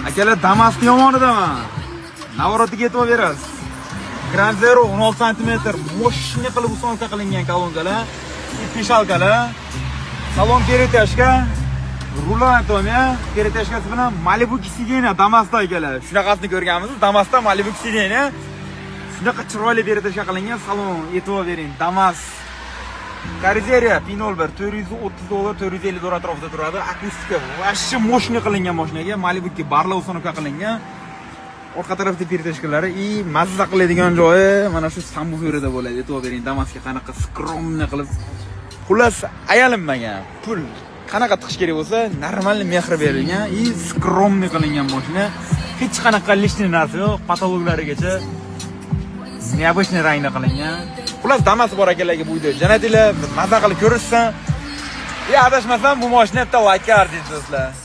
Akalar, Damasni yomonidaman. Навороtiga e'tibor berasiz. Grand Zero 16 santimetr мощный qilib установка qilingan kolonkalar, пищалкаlar, salon перетяжка, rul анатомия, перетяжкasi bilan Malibu сиденье Damasda, akalar. Shunaqasini ko'rganmiz. Damasda Malibu сиденье. Shunaqa chiroyli перетяжка qilingan salon, e'tibor bering. Damas Karizeriya P01 430 dollar, 450 dollar atrofida turadi. Akustika вообще мощный qilingan mashinaga Malibu barlar установка qilingan. Orqa tarafda перетяжкалari и mazza qiladigan joyi mana shu сабвуферida bo'ladi. E'tibor bering, Damasga qanaqa скромный qilib. Xullas, ayalinmagan. Pul qanaqa tiqish kerak bo'lsa, нормальный mehr berilgan и скромный qilingan mashina. Hech qanaqa лишний narsa yo'q, потолоклarigacha необычный rangda qilingan. Xullas, Damas bor akalarga bu uyda jo'natinglar, maza qilib ko'rishsin. И adashmasam, bu mashina bitta laykka arziydi, do'stlar.